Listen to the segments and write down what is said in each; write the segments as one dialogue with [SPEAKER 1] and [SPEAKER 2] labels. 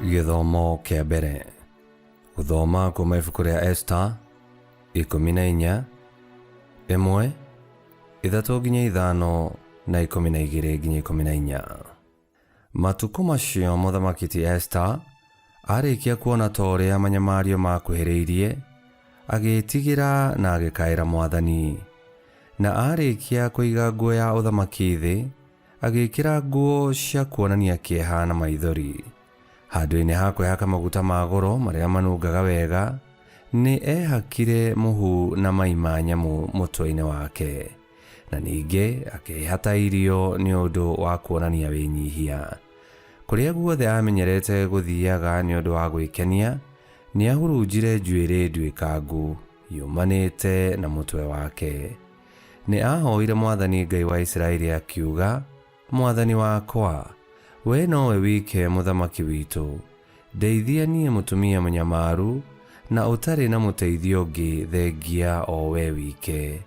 [SPEAKER 1] Gĩthomo kĩa mbere. Gũthoma kuuma ibuku rĩa Esta 14, 1, 3 nginya 5 na 12 nginya 14. Matukũ macio mũthamaki ti Esta arĩkia kuona ta ũrĩa manyamario makuhĩrĩirie, agĩĩtigĩra na agĩkaĩra Mwathani. Na arĩkia kũiga nguo ya ũthamaki thĩ, agĩĩkĩra nguo cia kuonania kĩeha na maithori. Handũ-inĩ ha kwĩhaka maguta ma goro marĩa manungaga wega, nĩ eehakire mũhu na mai ma nyamũ mũtwe-inĩ wake. Na ningĩ akĩĩhata irio nĩ ũndũ wa kuonania wĩnyihia. Kũrĩa guothe aamenyerete gũthiaga nĩ ũndũ wa gwĩkenia, nĩ aahurunjire njuĩrĩ nduĩkangu yumanĩte na mũtwe wake. Nĩ aahoire Mwathani Ngai wa Isiraeli akiuga, Mwathani wakwa, wee nowe wike mũthamaki witũ, ndeithia niĩ mũtumia mũnyamaru na ũtarĩ na mũteithio ũngĩ thengia o wee wike.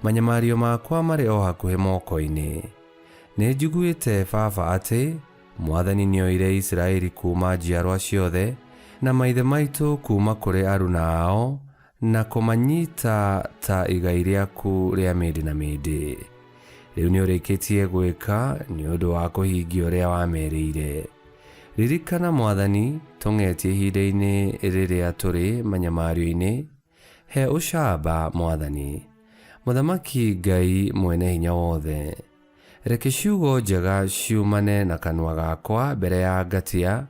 [SPEAKER 1] Manyamario makwa marĩ o hakuhĩ moko-inĩ. Nĩnjiguĩte baba atĩ, Mwathani nĩoire Isiraeli kuuma njiarwa ciothe, na maithe maitũ kuuma kũrĩ aruna ao, na kũmanyita ta igai rĩaku rĩa mĩndĩ na mĩndĩ. Rĩu nĩũrĩkĩtie gwĩka nĩ ũndũ wa kũhingia ũrĩa wamerĩire. Ririkana Mwathani, tũng'etie ihinda-inĩ rĩrĩa tũrĩ manyamario-inĩ, He ũcamba, Mwathani, Mũthamaki Ngai Mwene-Hinya-Wothe. Reke ciugo njega ciumane na kanua gakwa mbere ya ngatia,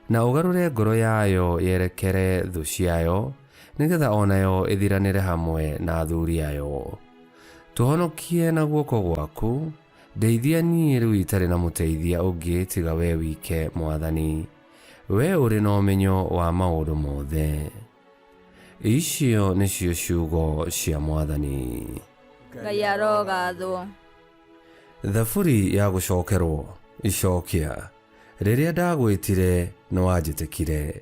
[SPEAKER 1] na ũgarũre ngoro yayo yerekere thũ ciayo, nĩgetha o nayo ĩthiranĩre hamwe na athuri ayo. Tũhonokie na guoko gwaku, ndeithia niĩ rĩu itarĩ na mũteithia ũngĩ tiga wee wike, Mwathani. Wee ũrĩ na ũmenyo wa maũndũ mothe. Icio nĩcio ciugo cia Mwathani.
[SPEAKER 2] Ngai arogathwo.
[SPEAKER 1] Thaburi ya gũcokerwo. Icokia. Rĩrĩa ndagwĩtire, nĩwanjĩtĩkire,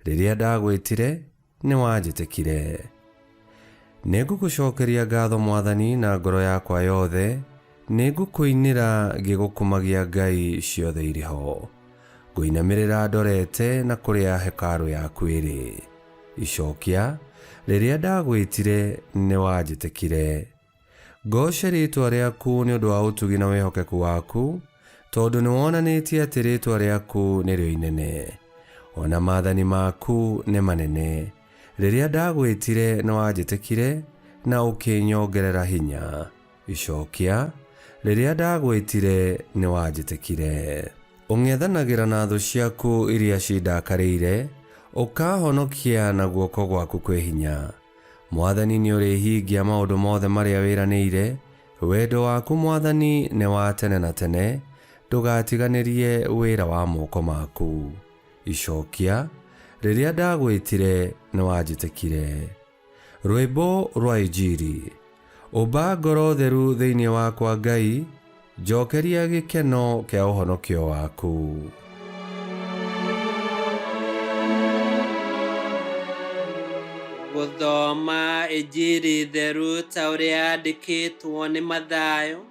[SPEAKER 1] rĩrĩa ndagwĩtire, nĩwanjĩtĩkire. Nĩngũgũcokeria ngatho Mwathani na ngoro yakwa yothe, nĩngũkũinĩra ngĩgũkumagia ngai ciothe irĩ ho. Ngũinamĩrĩra ndorete na kũrĩa hekarũ yaku ĩrĩ. Icokia, rĩrĩa ndagwĩtire, nĩwanjĩtĩkire. Ngooce rĩĩtwa rĩaku nĩ ũndũ wa ũtugi na wĩhokeku waku, tondũ nĩwonanĩtie atĩ rĩĩtwa rĩaku nĩrĩo inene, o na maathani maku nĩ manene. Rĩrĩa ndagwĩtire, nĩwanjĩtĩkire, na ũkĩnyongerera hinya. Icokia, Rĩrĩa ndagwĩtire, nĩwanjĩtĩkire. Ũng'ethanagĩra na thũ ciaku iria cindakarĩire, ũkaahonokia na guoko gwaku kwĩ hinya. Mwathani nĩũrĩhingia maũndũ mothe marĩa wĩranĩire, wendo waku Mwathani nĩ wa tene na tene, ndũgatiganĩrie wĩra wa moko maku. Icokia, Rĩrĩa ndagwĩtire, nĩwanjĩtĩkire. Rwĩmbo rwa Injiri. Ũmba ngoro theru thĩinĩ wakwa Ngai, njokeria gĩkeno kĩa ũhonokio waku.
[SPEAKER 3] Gũthoma Injiri theru ta ũrĩa yandĩkĩtwo nĩ Mathayo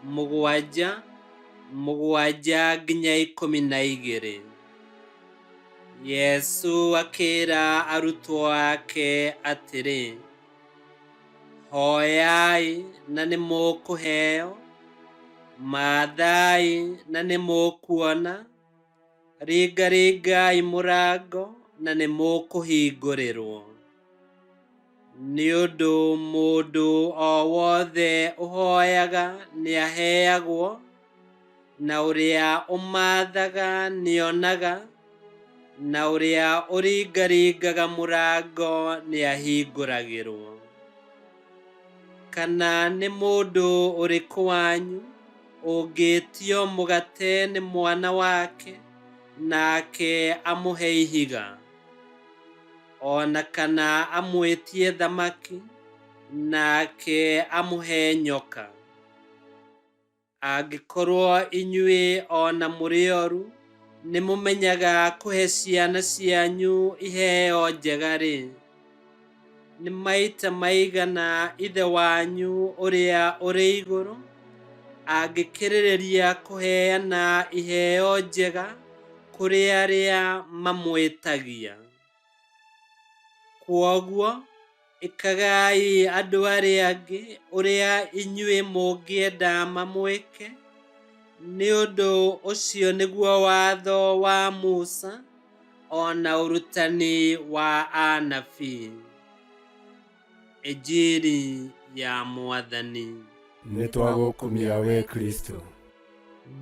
[SPEAKER 3] 7, 7-12. Yesũ akĩra arutwo ake atĩrĩ, Hoyai na nĩ mũkũheo, mathai na nĩ mũkuona, ringaringai mũrango na nĩ mũkũhingũrĩrwo. Nĩ ũndũ mũndũ o wothe ũhoyaga nĩaheagwo, na ũrĩa ũmaathaga nĩonaga, na ũrĩa ũringaringaga mũrango nĩahingũragĩrwo. Kana nĩ mũndũ ũrĩkũ wanyu ũngĩĩtio mũgate nĩ mwana wake, nake amũhe ihiga? O na kana amwĩtie thamaki, nake amũhe nyoka? Angĩkorwo inyuĩ o na mũrĩ oru nĩmũmenyaga kũhe ciana cianyu iheo njega-rĩ, nĩ maita maigana Ithe wanyu ũrĩa ũrĩ igũrũ angĩkĩrĩrĩria kũheana iheo njega Kũrĩ arĩa mamwĩtagia. Kwoguo, ĩkagai andũ arĩa angĩ ũrĩa inyuĩ mũngĩenda mamwĩke, nĩ ũndũ ũcio nĩguo watho wa Musa o na ũrutani wa anabii. Injiri ya Mwathani.
[SPEAKER 4] Nĩ twagũkumia we Kristo.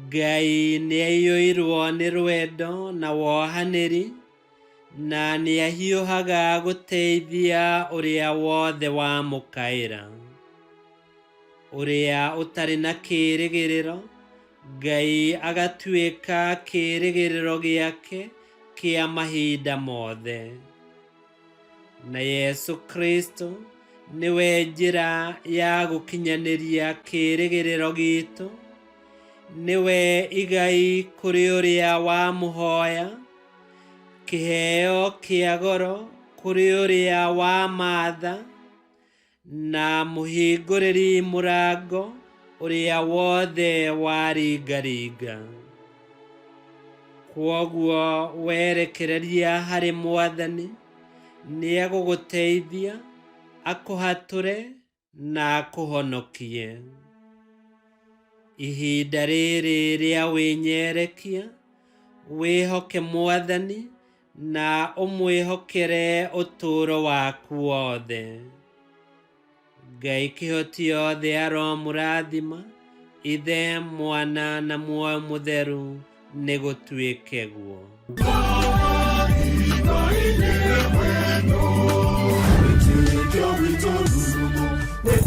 [SPEAKER 3] Ngai nĩaiyũirwo nĩ rwendo na wohanĩri, na nĩahiũhaga gũteithia ũrĩa wothe wamũkaĩra. Ũrĩa ũtarĩ na kĩĩrĩgĩrĩro, Ngai agatuĩka kĩĩrĩgĩrĩro gĩake kĩa mahinda mothe. Na Yesu Kristo nĩwe njĩra ya gũkinyanĩria kĩĩrĩgĩrĩro gitũ, nĩwe igai kũrĩ ũrĩa wamũhoya, kĩheo kĩa goro kũrĩ ũrĩa wamatha, na mũhingũrĩri mũrango ũrĩa wothe waringaringa. Kwoguo werekereria harĩ Mwathani, nĩegũgũteithia, akũhatũre na akũhonokie. Ihinda rĩrĩ rĩa wĩnyerekia, wĩhoke Mwathani na ũmwĩhokere ũtũũro waku wothe. Ngai kĩhoti yothe aromũrathima, Ithe, Mwana na Muoyo Mũtheru, nĩ gũtuĩke guo.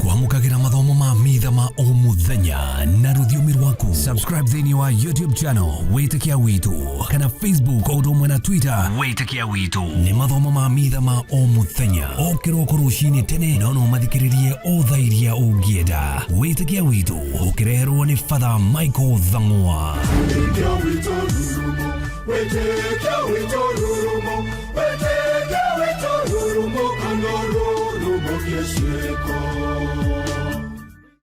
[SPEAKER 5] Kwamũkagĩra mathomo ma mitha ma o mũthenya na rũthiomi rwaku. Subscribe thĩinĩ wa YouTube channel Wĩtĩkia Witũ kana Facebook o ũndũ ũmwe na Twitter Wĩtĩkia Witũ. Nĩ mathomo ma mitha ma o mũthenya o kĩroko rũcinĩ tene, no no mathikĩrĩrie o thaa iria ũngĩenda. Wĩtĩkia Witũ ũkĩreherwo nĩ Father Michael Thang'wa.
[SPEAKER 4] Wĩtĩkia witũ rurumo, wĩtĩkia witũ.